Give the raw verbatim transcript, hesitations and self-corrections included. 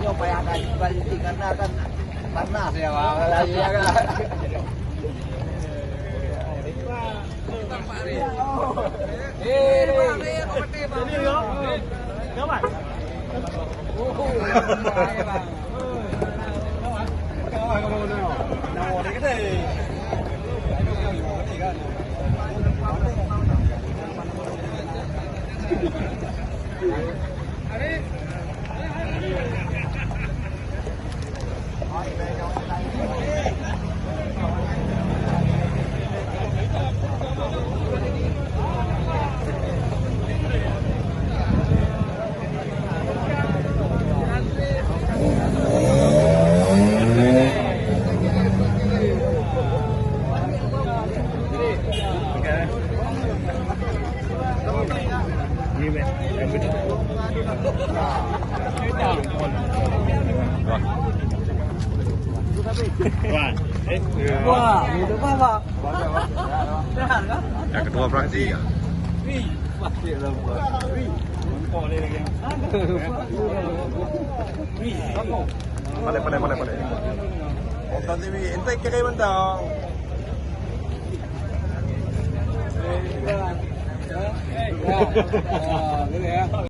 Nyoe payah dah balik karena kan panas ya, Bang. Lagi ya, kan? Wah, itu apa? Yang kedua berarti ya. Boleh, boleh, boleh, boleh. Entah T V, entah kira mantap.